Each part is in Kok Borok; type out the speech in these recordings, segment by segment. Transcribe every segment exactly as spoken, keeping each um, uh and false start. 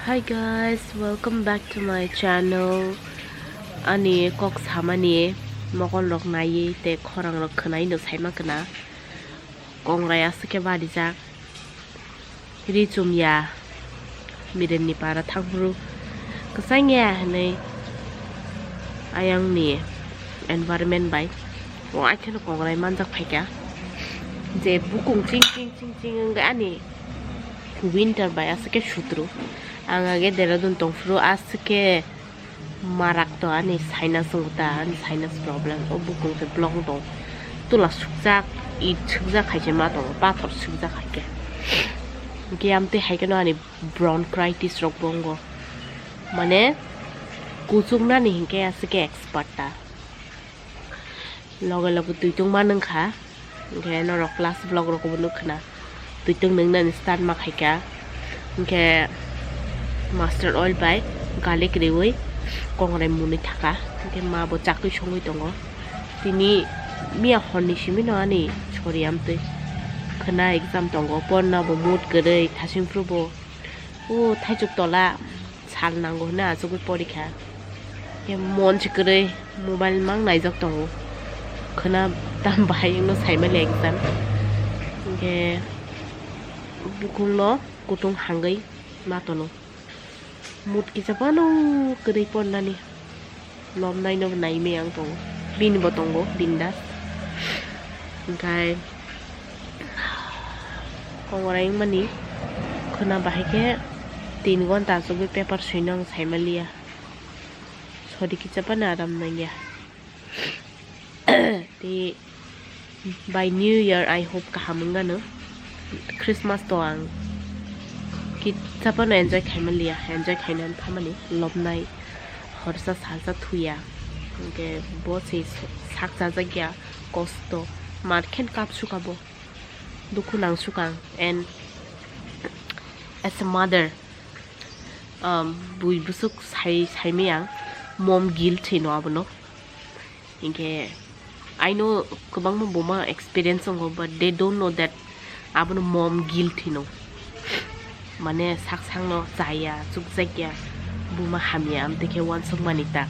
Hi guys, welcome back to my channel. Ani kok samani mokol rok naiwi tei khorang rok khwnai no saima khna. Kongrai aswk khe barijak. Ri chumya. Miren ni para thangphuru kwchangya hinwi ayangni environment bai o aitheno kongrai manjak phaikha. Je bukung ching ching ching ching wngkha ani winter bai aswk khe sutru. Ang age Dehradun tongphuru aswk khe marak to ani sinus wngkha ta, ani sinus problem. O bukung se block tong, tula sukjak, it sukjak hai se ma tongo, pathor sukjak hai khe. Hingke amtwi hai kheno ani bronchitis rok bo wngo. Mane kuchuknani hingke aswk khe expert ta. Loge loge twi tongma nungkha. Hingke norok last vlog rogo bo nukkhwna. Twi tong nungnani start ma khaikha. Hingke mustard oil bai garlic riwi kongrai mwnwi thaka. Hingke ma bo chakwi songwi tongo. Tini miya horni simi no ani sori amtwi. Khwna exam tongo. Porna bo mood kwrwi thasing phuru bo. O thaichuk tola sal nango hwnwi achugwi porikha. Khe mon se kwrwi mobile mang naijak tongo. Khwna tam bahai wngno saimali exam. Hingke bukungno kutung hangwi ma tono. Mood kisa phano kwrwi pornani. Lobnai no nai me ang tongo. Bini bo tongo, bindas. Hingkai kongrai wngmani khwna bahai khe tin gonta achugwi paper swino ang saimaliya. Sori kisa phano aram nangya. Tei by New Year, I hope kaham wngano. Christmas to ang kitsa phano enjoy khaimaliya, enjoy khaina phamani lobnai horsa salsa thuya. Hingke bo se sak chajakya kosto, mar khen kap suka bo, dukhu nang suka ang. And as a mother, um, bui busuk sai, saimaya mom guilt hino abono. Hinkhe I know kwbangma buma experience wngo, but they don't know that abono mom guilt hino. Mane sak sakno chaya, chukjakya, buma hamya, amtwi khe uansukmani ta.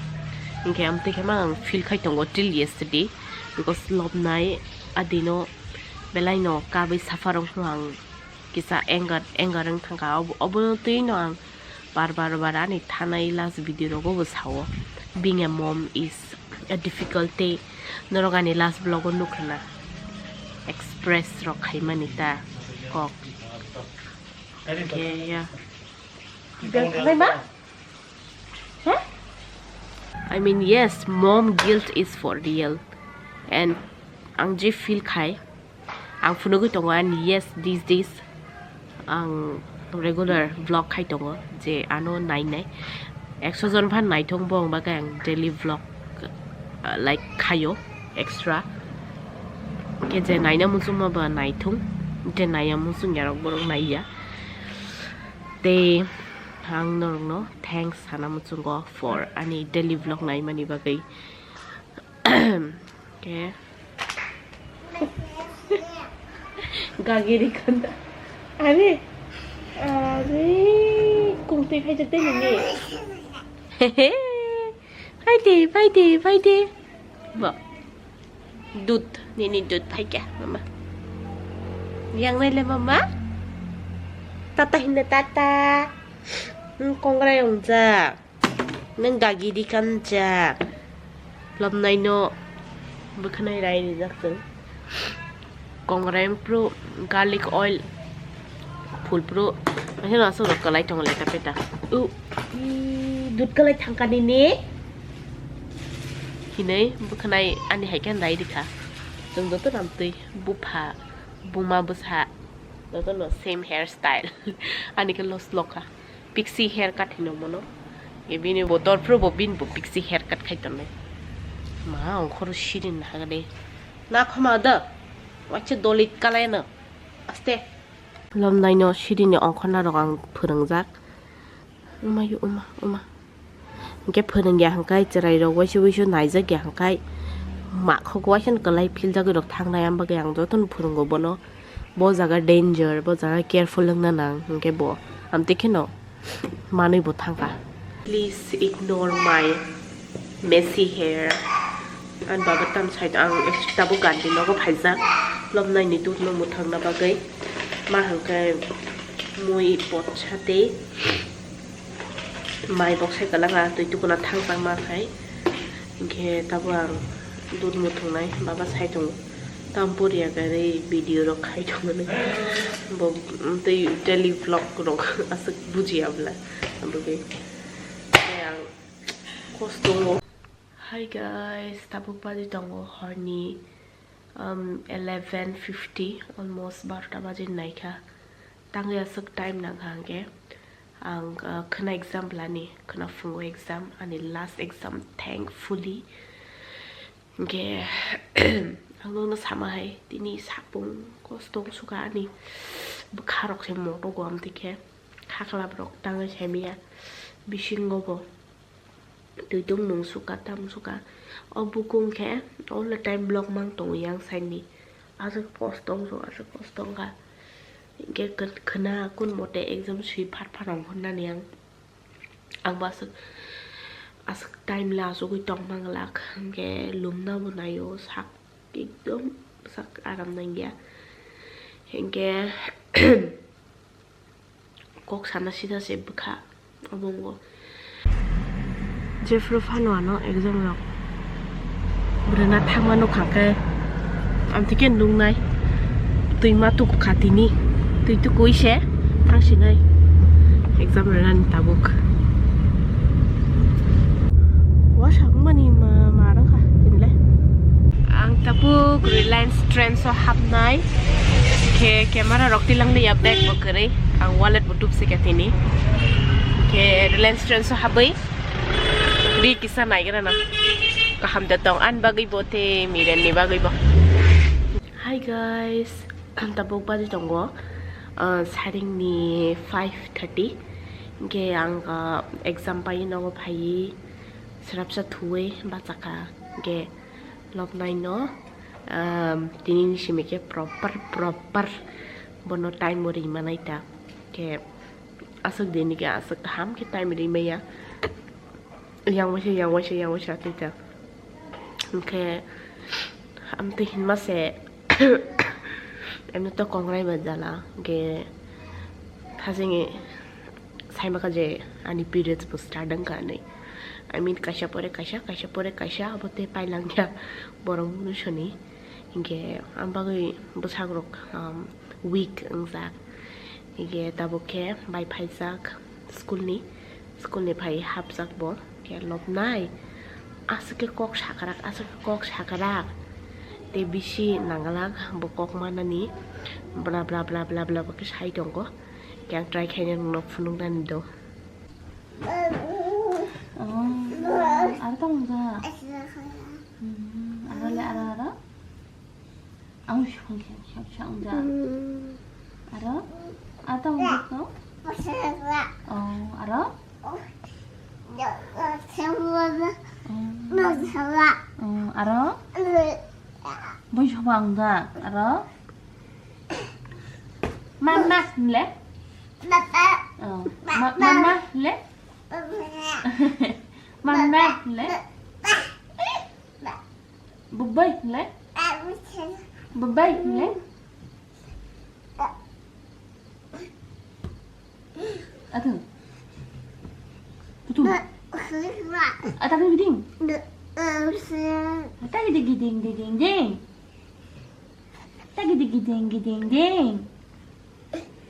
Hinkhe amtwi khe ma ang feel khai tongo till yesterday, because lobnai adino belaino kabwi suffer wngkha ang kisa anger, anger wng thangkha. Obo, obo twi no ang bar bar bar ani thanai last video rogo bo sao, being a mom is a difficult day. Norok ani last vlog o nukhwna express rok khaimani ta kok. Khe ya. Belai ma? Huh? I mean, yes, mom guilt is for real. And ang je feel khai, ang phunugwi tongo, and yes, these days ang regular vlog khai tongo, je ano nainai. Ekso jon phan naithok bo, ang bagwi ang daily vlog, uh, like, khaio extra. Khe je naina muchungma ba naithung, je naiya muchungyarok borok naiya. Tei ang norokno thanks sana muchungo for ani daily vlog naimani bagwi. Khe gagiri khanda. Are, are, kungtwi phaijak tei nini. Phaide, phaide, phaide. Bo. Dud, nini dud phaikha, mama. Yang naile mama. Tata hinda tata. Hmm, kongrai ongjak. Nang gagi di kanjak. Lobnai no bwkhanai rai rijak chwng. Kongrai phuru garlic oil phul phuru. Asal asal rok kalai tongo leta peta. U, i, dud kalai thangkani ni. Hinai bwkhanai ani hai khe rai rikha. Chwng joto namtwi bupha, buma bwsa. Joto no same hairstyle. Ani khe los lokha. Pixie haircut hino mono. E bini bo torphru bo bin bo pixie haircut khai tonne. Ma ongkhoro sirin hagade. Na khoma da. Wacha dolit kalai no. Aste. Lomnai no sirini ongkhorna rok ang phwrwngjak. Uma yo uma, uma. Hingke phwrwngya hingkai chwrairok waisa waisa naijakya hingkai makhok waisano kwlai philjagwi rok thangnai, ang bagwi ang jotono phwrwngo bono. Bo jaga danger, bo jaga careful wngna nang, hingke bo amtwi kheno Manwi bo thangkha. Please ignore my messy hair. Ang baba tam side ang tabuk gandi nogo phaijak. Lobnai ni dudh no muthangna bagwi. Ma hwnkhe mui pot sate. Mai bok sai kwlanga twi tukuna thangjakma khai. Hinkhe tabuk ang dudh muthungnai baba sai tongo. Tam poriya khe video rok khai tongmani. Bo tei daily vlog rok aswk bujiya bwla. Aboni tei ang kosto. Hi guys, tabuk baji tongo horni, um, eleven fifty, almost barota baji naikha. Tangwi aswk time nangkha hwnkhe. Ang, uh, khwna exam lani, khwna phungo exam, ani last exam, thankfully. Hwnkhe, ang nokno sama hai, tini sapung kosto wng suka ani bwkha rok se moto go amtwi khe, khakla borok tangwi saimaya bisingo bo. Twitung nung suka tam suka. O bukung khe all the time vlog mang tongo yang side ni. Aswk kosto wng suka, aswk kosto wngkha. Hinkhe khwna kun mote exam swi phat phat rong hwnna ni ang. Ang bo aswk, aswk time la asugwi tong manglak. Hinkhe lumna bo naio sak ekdom sak aram nangya. Hinkhe kok sana sida se bwkha obo wngkha. Jephru phano ano exam rok bwrwina thangma nukha khe, amtwi khe nuknai. Twi ma tukha tini, twi tukui se thangsinai exam rwnani tabuk. Wasa wngmani ma, ma rwngkha tinle. Ang tabuk Reliance Trends o hapnai. Khe camera rok tilangli ya bag bo kwrwi. Ang wallet bo tubsi kha tini. Khe Reliance Trends o habwi ri kisa naigra na. Kaham da tong an bagwi bo te miren ni bagwi bo. Hi guys, ang tabuk baji tongo, uh, saring ni five thirty. Hinkhe ang, uh, exam pai nogo phaiwi srapsa thuwi bachakha. Hinkhe lobnai no, um, tini ni simi khe proper, proper bono time o ri manai ta. Khe aswk dini khe aswk kaham khe time ri maya. Yang waisa, yang waisa, yang waisa twi ta. Hinkhe amtwi hinma se emni to kongrai ba jala. Hinkhe thajengni saimaka je ani periods bo start wngkha hinwi. I mean, kaisa pore kaisa, kaisa pore kaisa, abo tei pailangya borok mwnwi soni. Hinkhe ang bagwi bwsakrok, um, weak wngjak. Hinkhe tabuk khe bai phaijak school ni, school ni phai hapjak bo. Khe lobnai aswk khe kok sakrak, aswk khe kok sakrak. Tei bisi nanglak bo kok manani bla bla bla bla bla bo khe sai tongo. Khe ang try khaina nokno phunuknani do. Oh, aro tamo da? Hmm, aro le, aro, aro? Ang song, song, song, song da. Aro? Aro tamo da to? Oh, aro? Oh, aro? Bui song ang da, aro? Mama le? Oh, ma-, mama le? Mama le? Bye-bye le? Bye-bye le? Atu. Putu. Ata giding. Ata giding, giding, giding, ding. Ata giding, giding, giding, ding.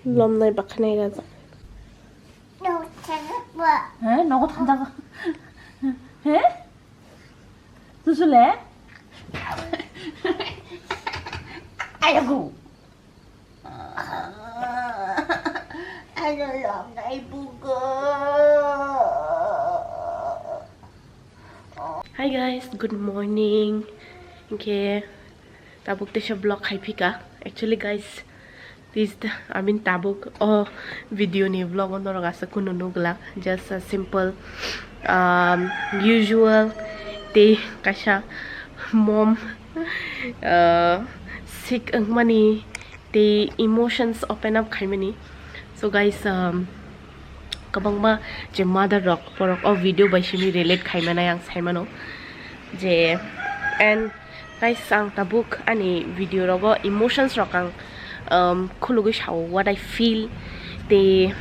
Lomnai bakhanai raja. He, nogo thangjak. He? Susule? Ayago. Ano lomnai bugo. Hi guys, good morning. Hinkhe tabuk teisa vlog khai phika. Actually guys, this the, I mean tabuk o video ni vlog o norok aswk kunu nukla. Just a simple, um, usual tei kaisa mom, uh, sick wngmani tei emotions open up khaimani. So guys, um, Kwbangma je mother rok, borok o video bai simi relate khai manai ang sai mano je, and guys, ang tabuk ani video rogo emotions rok ang, um, khulugwi sao, what I feel, tei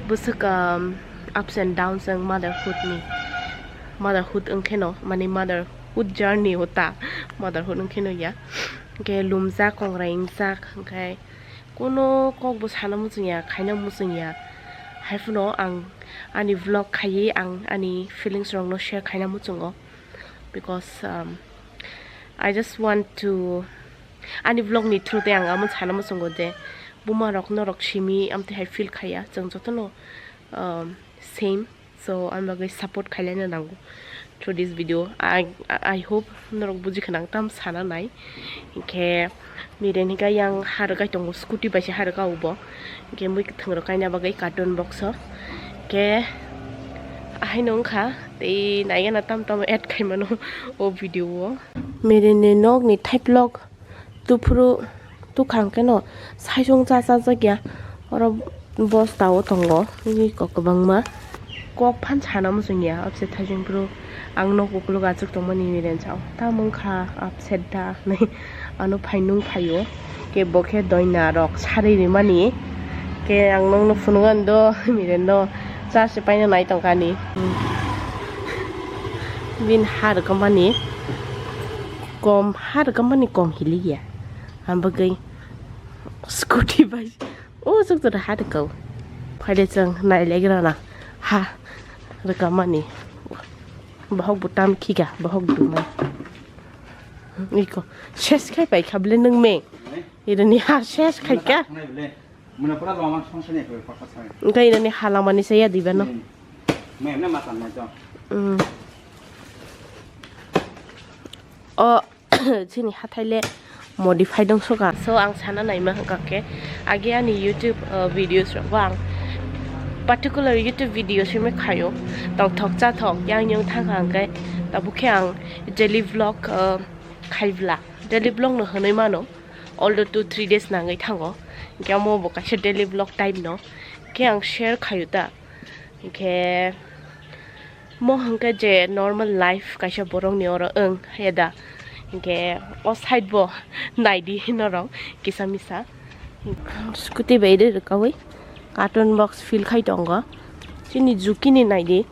bwswk, um, ups and downs ang motherhood ni, motherhood wngkheno, mani motherhood journey o ta, motherhood wngkheno ya, hwnkhe lumjak, kongrai wngjak, hwnkhe kuno kokbo sana muchungya, khaina muchungya, haiphano ang ani vlog khaiwi ang ani feelings rokno share khaina muchungo, because, um, I just want to, ani vlog ni through tei ang amo sana muchungo je buma rok norok simi amtwi hai feel khaiya, chwng jotono, um, same. So, ani bagwi support khailai na nango through this video. I, I hope norok buji khna ang tam sana nai. Hwnkhe Miren hinkhe yang ha rwgwi tongo, scooty bai se ha rwgwi ubo. Hwnkhe mui kwthwng rok kaina bagwi carton box o. Hwnkhe ahaino wngkha tei naigana tam tam add khai mano o video o. Miren ni nok ni thaiplok tuphuru tukhang keno saisong cha cha jakya. Oro bosta o tongo ui kok kwbangma, kok phan sana muchungya. Abse thaising phuru ang nok ukuluk achuk tongmani Miren sao, tamo wngkha upset da hinwi ano phainung phaio. Ke bo khe doina rok sari rimani, ke ang nokno phunukgo do Miren do cha se paina nai tongkha ni. Bini ha rwkmani kom, ha rwkmani kom hiliya. Ang bagwi scooty bai o chukchara ha rwkao. Phaile chwng nailegrana ha rwkmani. Bohok bo tam khiga, bohok dumai. Iko ses khai pai kha bwle nwng me. Ironi ha ses khai kha. Muna pura lama song sani ko papa sai. Hwnkhe ironi ha lamani saya diba no. Hmm. Mai na matan mai to. Hmm. O chini hathai le modify dong soka. So ang sana naima hwnkha khe age ani YouTube, uh, videos rok bo ang particular YouTube videos himwi khaio. Tongthok chathok yang yang thangkha hwnkhe tabuk khe ang daily vlog, uh, khaibla. Daily vlog no hwnwi mano. Although two three days nangwi thango, hwnkhe omo bo kaisa daily vlog type no khe ang share khaio ta. Hwnkhe mo hwnkhe je normal life kaisa borok ni oro wng ya da, hwnkhe o side bo naidi norok kisa misa. Scooty bai rw rwkawi. Carton box fill khai tongo. Chini zucchini naidi.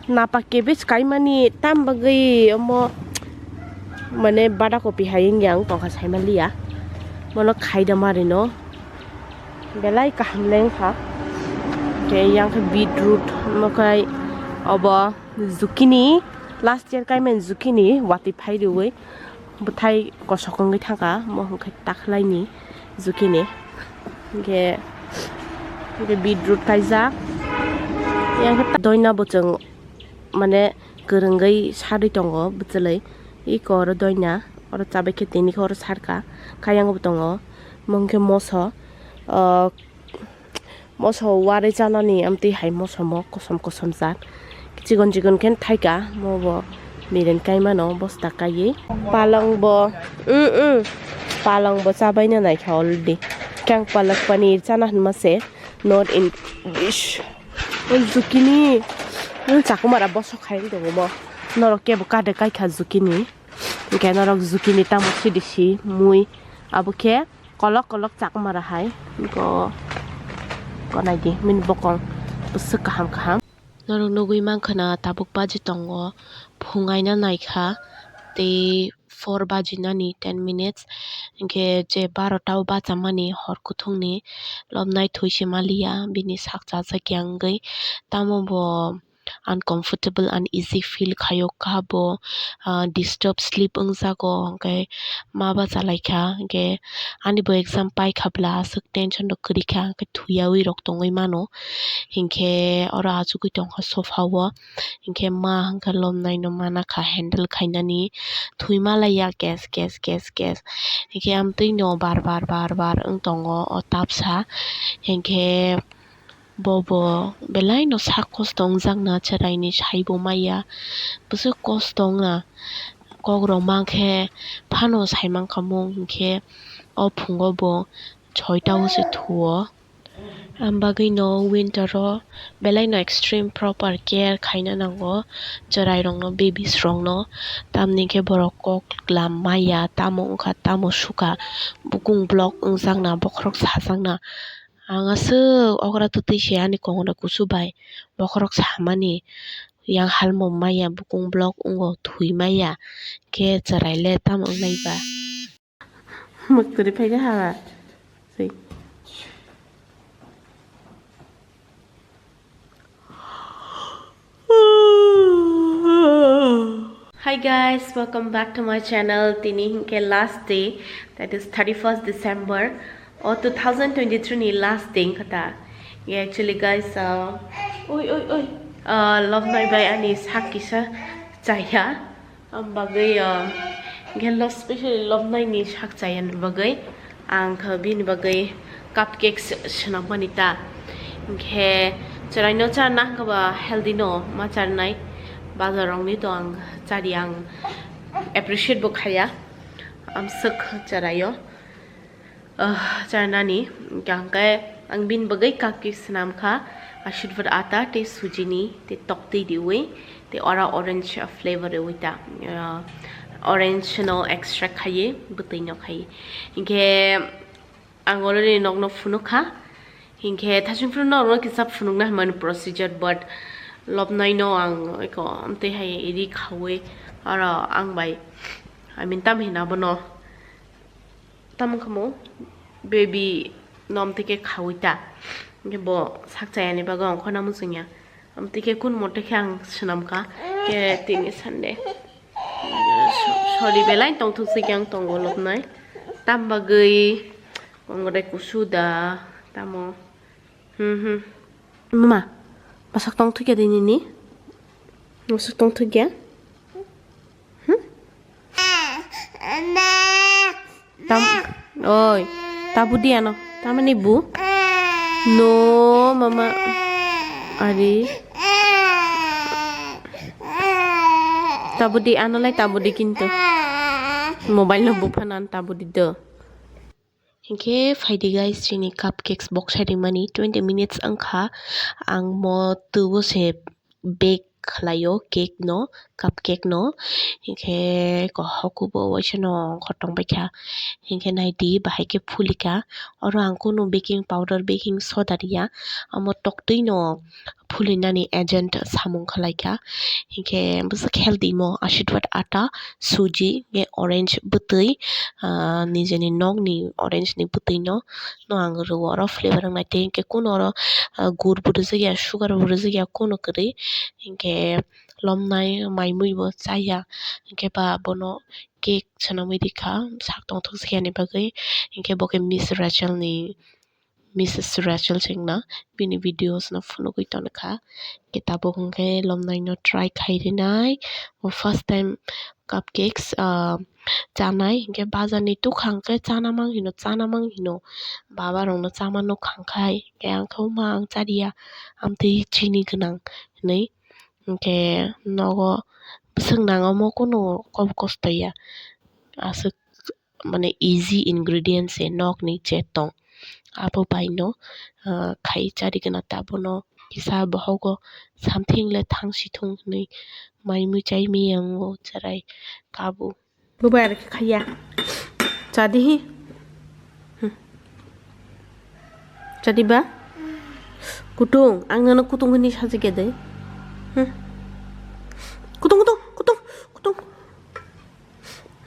Napa cabbage kaimani tam bagwi omo mane bada kopi hai wngya ang tongkha saimaliya. Bono khaida marino. Belai kaham lengkha. Ke yang khe beetroot, omo khai obo zucchini. Last year kaimani zucchini watwi phai riwi. Bwthai kosok wngwi thangkha, omo hwnkhe takhlaini zucchini. Hwnkhe, hwnkhe beetroot kaijak. Yang khe doina bo chwng mane kwrwngwi sarwi tongo bwchwlwi. Iko oro doina, oro chabai khe tini khe oro sarkha, kha yang bo tongo. Omo hwnkhe moso, ah, Moso warwi chanani amtwi hai mosomo kosom kosom jak. Chigon chigon khe thaika, mo bo miren kai mano bosta kaiwi. Palong bo, mm, mm, palong bo chabaina naikha already. Khe ang palak paneer chana hinma se, not in dish. O zucchini, o chakumara bosok hai wng tongo mo. Norok kebo kade kaikha zucchini. Hwnkhe norok zucchini tamo sidi si mui. Abo khe kolok kolok chakmara hai. Go, go naidi, bini bokong bwswk kaham kaham. Norok nugwi mankha na tabuk baji tongo, phungaina naikha tei four baji nani ten minutes, hwnkhe je barota o bachamani hor kuthungni lobnai thwi se maliya, bini sak chajak ya wngwi tamo bo uncomfortable, uneasy feel khaio, kha bo, ah, disturb sleep wngjago, hwnkhe ma bachalaikha, hwnkhe ani bo exam paikha bwla, aswk tension rok kwrwikha, hwnkhe thuyawi rok tongwi mano, hinkhe oro achugwi tongkha sofa o, hinkhe ma hwnkhe lomnaino manakha handle khainani, thwi malaiya gas gas gas gas, hinkhe amtwino bar bar bar bar wng tongo o tapsa, hinkhe. Bobo belaino sak kosto wngjakna chwraini saibo maya, bwswk kosto wngna kokrok mankhe phano saimankha mung hinkhe o phungo bo soita o se thuo. Am bagwi no winter o belai no extreme proper care khaina nango chwrai rok no, babies rok no, tamni khe borok kok lam maya, tamo wngkha tamo sukha, bukung block wngjakna, bokhorok sajakna. Ang aswk okra twtwi se ani kongora kusu bai bokhorok samani, yang halmo maya, bukung block wngo, thwi maya, khe chwrai le tamo wngnai ba. Mwktwrwi phaikha ha. Sei. Hi guys, welcome back to my channel. Tini hinkhe last day, that is thirty-first December. O two thousand twenty-three ni last day wngkha ta. Yeah, actually guys, uh, oi, oi, oi. Uh, Lobnai bai ani sak kisa chaya. Am bagwi, uh, gelo specially Lobnai ni sak chaya ni bagwi. Ang kha bini bagwi cupcakes swnam mani ta. Hinkhe chwraino charna hwnkhe ba healthy no ma charnai. Bazar rokni to ang chari, ang appreciate bo khaya. Amswk chwraio. Ah, charnani, hwnkhe ang bini bagwi cupcake swnam kha, ashirwad ata tei sujini tei toktwi riwi tei ora orange flavor riwi ta, ah, orange no extract khaiwi bwtwi no khaiwi. Hinkhe ang already nokno phunuk kha, hinkhe thasing phuru norokno kisa phunukna hinmani procedure, but Lobnai no ang eko amtwi hai ri khawi oro ang bai, I mean, tam hina bono. Tamo khe mo baby no amtwi khe khawi ta. Hinkhe bo sak chayani bagwi ongkhorna muchungya. Amtwi khe kun mote khe ang swnam kha. Khe tini Sunday. So-, sorry, belai tongthok se khe ang tongo Lobnai. Tam bagwi ongre kusu da tamo. Hmm, hmm. Mama, bwsak tongthok ya de nini? Bwsak tongthok ya? Hmm? Tam-, oi, tabudi ano. Tamani bu? No, mama. Ari. Tabudi ano lai tabudi kintu. Mobile no buphanan tabudi do. Hinkhe phaidi guys, chini cupcakes boksa rimani twenty minutes wngkha. Ang mo tubo se bake khlaio cake no, cupcake no. Hinkhe ko hokubo waisa no ongkhor tongbaikha. Hinkhe naidi bahai khe phulikha. Oro ang kunu baking powder, baking soda riya. Amo toktwi no phulinani agent samung khlaikha. Hinkhe bwswk healthy mo, ashirwad ata, suji, hinkhe orange bwtwi, ah, nijeni nokni orange ni bwtwi no, no ang rwo, oro flavor wngnai tei hinkhe kunu oro, ah, gur bo rwjakya, sugar bo rwjakya kunu kwrwi, hinkhe lomnai mai mui bo chaya, hinkhe ba bono cake swnamwi rikha, sak tongthok se yani bagwi, hinkhe bo khe Miss Rachel ni Missus Rachel se wngna bini videos no phunugwi tongkha. Khe tabuk hwnkhe lomnai no try khai rinai. O first time cupcakes, ah, chanai. Hinkhe bazar ni tukha hwnkhe chana mang hino, chana mang hino. Baba rok no chama nukha hwnkhe, khe ang khe, "Oma, ang chariya, amtwi chini gwnang," hinwi. Hinkhe nogo bwswk nang omo kunu kok kosto ya. Aswk mane easy ingredients se nokni je tong abo bai no, ah, khai chari gana ta bono kisa bohogo something le thang si thung hinwi mai mui chai mi yango cherai kabu. Bo bai ar khe khaiya. Chadi hi. Hmm. Chadi ba? Kutung, ang nono kutung hini sajagya de. Hmm. Kutung, kutung, kutung, kutung.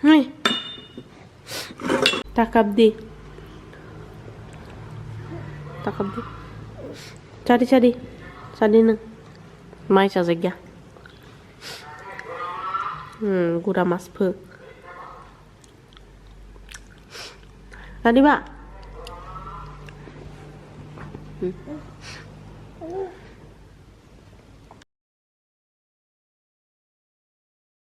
Hei. Takap di. Takap di. Chadi, chadi. Chadi nang. Mai chajagya. Hmm, gura mas phu. Chadi ba? Hmm.